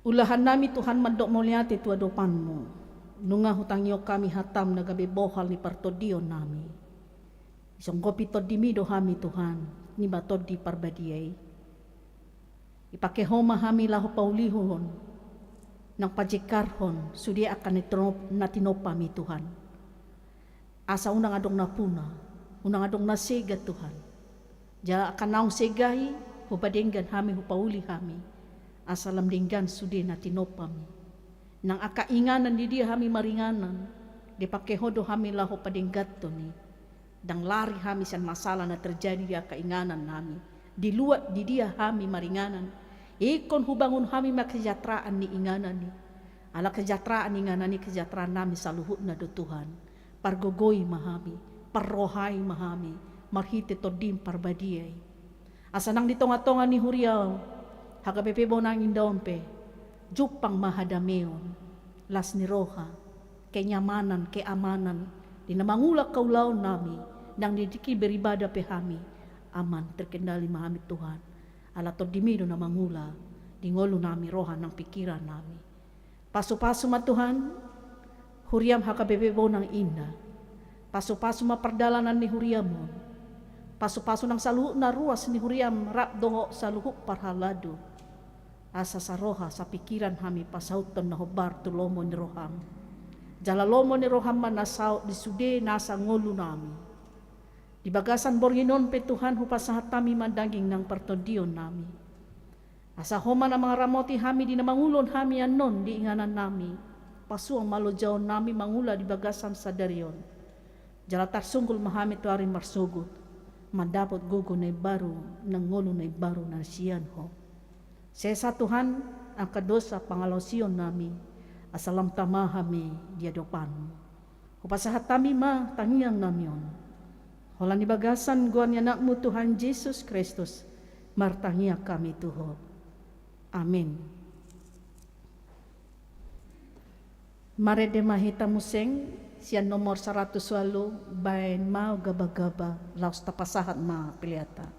Ulahan nami Tuhan mandok mauliate tu adopanmu. Nunga hutangihon hami hatam na gabe bohal ni partondion nami. Disonggopi tondimi do hami Tuhan, ninna Tondi Parbadia i. Dipangke Ho ma hami laho paulihon, nang panjengkarhon sude angka na tinop-, na tinompami Tuhan. Asa unang adong na puna, unang adong na sega Tuhan. Jala angka naung sega i, hupadenggan hami, hupauli hami. Asa lam denggan sude na tinompami. Nang angka inganan di dia hami maringanan, dipangke Ho do hami laho padengganhon i. Ndang lari hami sian masalah na terjadi di angka inganan nami. Di luat di dia hami maringanan, ingkon hubangun hami ma kesejahteraan ni inganan i. Ala kesejahteraan ni inganan i kesejahteraan nami saluhutna do Tuhan. Pargogoi ma hami, parrohai ma hami, marhite Tondim Parbadia i. Asa nang di tonga-tonga ni huria on, H K B P Bonang Indah on pe, jumpang ma hadameon, las ni roha, kenyamanan, keamanan, di na mangula angka ulaon nami, nang di tingki beribadah pe hami, aman, terkendali ma hami Tuhan. Ala Tondimi do na mangula, di ngolu nami, roha nang pikiran nami. Pasu-pasu ma Tuhan, huriam H K B P Bonang Indah. Pasu-pasu ma pardalanan ni huriam on. Pasu-pasu nang saluhutna ruas ni huriam rap dohot saluhut parhalado. Asa saroha sapikiran hami pasauthon na hombar tu lomo ni roham. Jala lomo ni roham ma na saut di sude nasa ngolu nami. Di bagasan borngin on pe Tuhan hupasahat hami ma daging nang partondion nami. Asa Ho ma na mangaramoti hami di na mangulahon hami annon di inganan nami. Pasuang ma lojaon nami mangula di bagasan sadari on. Jala tarsunggul ma hami tu ari marsogot, mandapot gogo na imbaru nang ngolu na imbaru na sian Ho. Sesa Tuhan angka dosa pangalaosion nami, asa lam tama hami di adopanmu. Hupasahat hami ma tangiang nami on. Holan di bagasan goar ni Anakmu Tuhan Jesus Kristus, martangiang hami tu Ho. Amin. Marende ma hita muse sian nomor saratus ualu, Baen ma au gabagaba, laos tapasahat ma peleanta.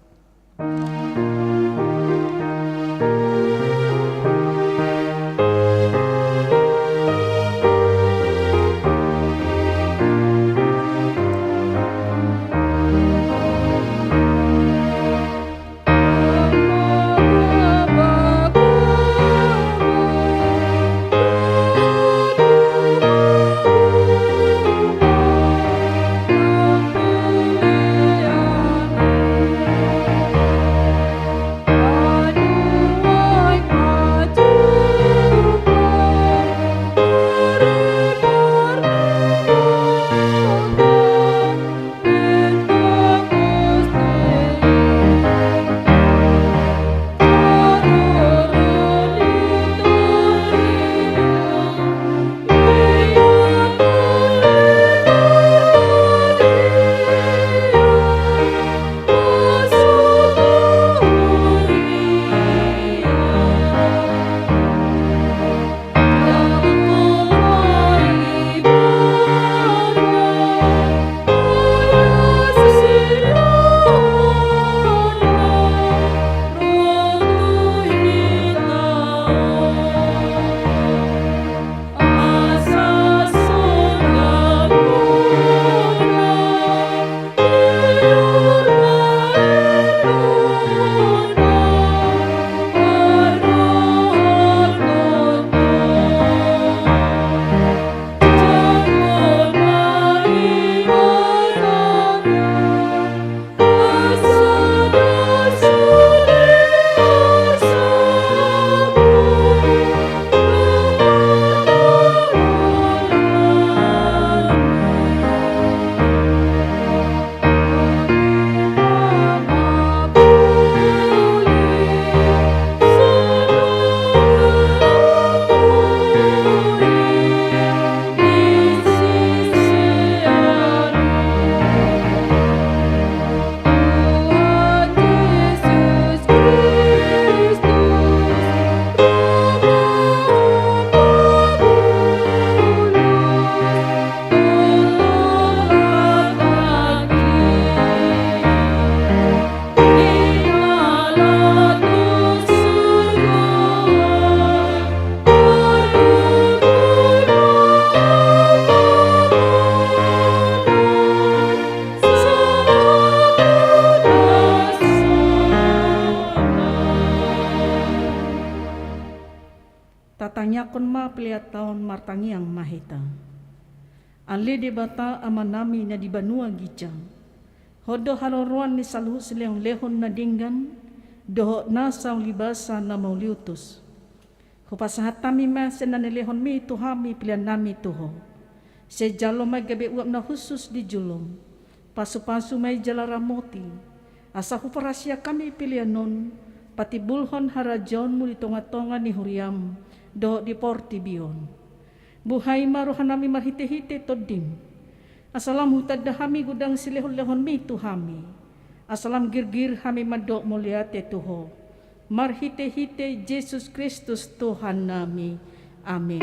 Tatangiangkon ma peleanta on, martangiang ma hita. Ale Debata Amanami na di banua ginjang, Ho do haroroan ni saluhut silehonlehon na denggan dohot na saulibasa na mauliutus. Hupasahat hami ma sian na nilehonmi tu hami peleannami tu Ho. Sai jalo ma i gabe uap na hushus di jolom. Pasupasu ma i jala ramoti, asa huparasiak hami pelean on patimbulhon harajaonmu di tongatonga ni huriam dohot di portibi on. Buhai ma rohanami marhitehite Tondim, asa lam hutanda hami godang silehonlehonmi tu hami, asa lam girgir hami mandok mauliate tu Ho. Marhitehite Jesus Kristus Tuhannami. Amen.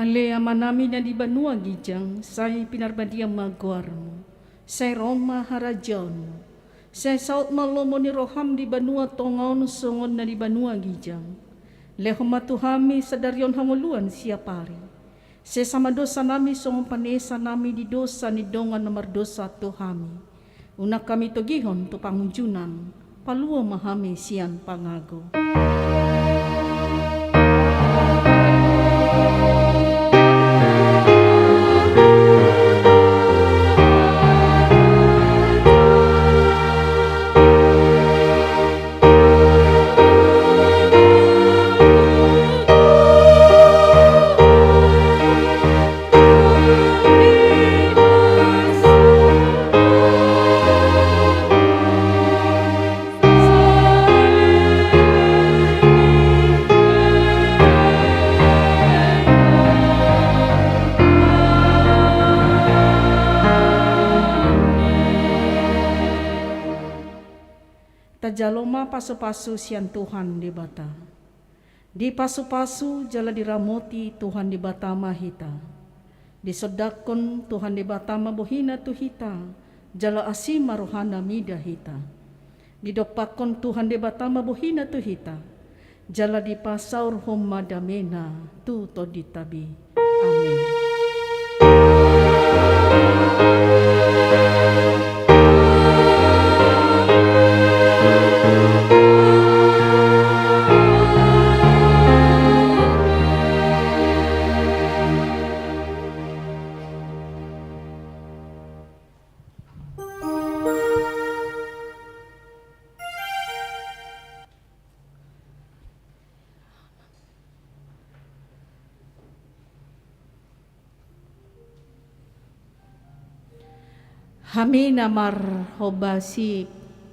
Ale Amanami na di banua ginjang, sai pinarbadia ma goarmu, sai ro ma harajaonmu, sai saut ma lomo ni roham di banua tonga on songon na di banua ginjang. Lehon ma tu hami sadari on hangoluan siapari. Sesa ma dosanami songon panesanami di dosa ni dongan na mardosa tu hami. Unang hami togihon tu pangunjunan, palua ma hami sian pangago. Jalo ma pasupasu sian Tuhan Debata. Dipasupasu jala diramoti Tuhan Debata ma hita. Disondangkon Tuhan Debata ma bohina tu hita, jala asi ma rohana mida hita. Didompakkon Tuhan Debata ma bohina tu hita, jala dipasaorhon ma damena tu tondinta be. Amen. Hami na marhobasi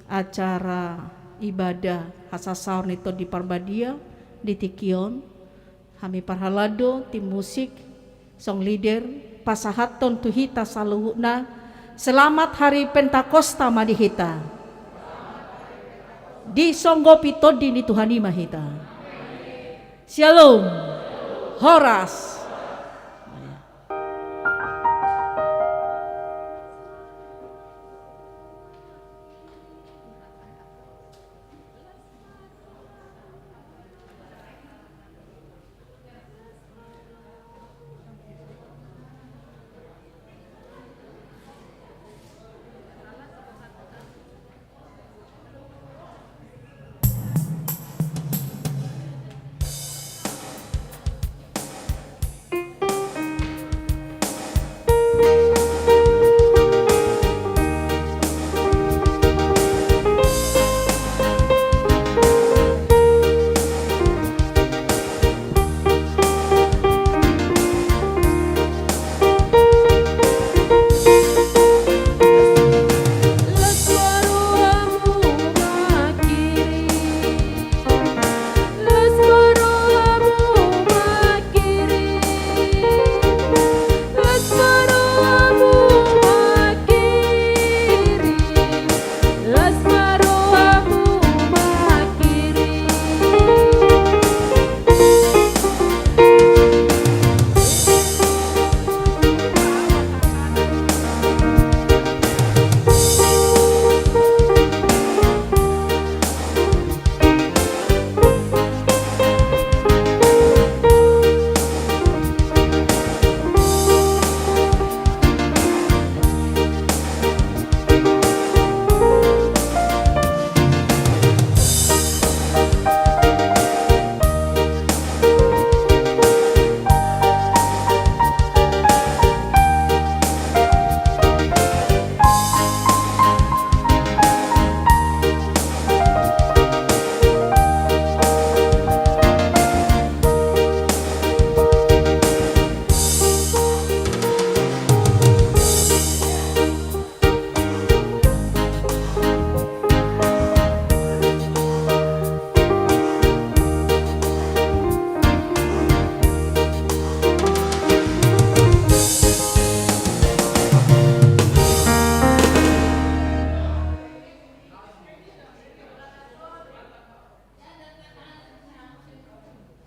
acara ibadah hasasaor ni Tondi Parbadia di tingki on, hami parhalado, tim musik, song leader, pasahathon tu hita saluhutna, selamat hari Pentakosta ma di hita. Disonggopi Tondi ni Tuhan i ma hita. Syalom. Horas.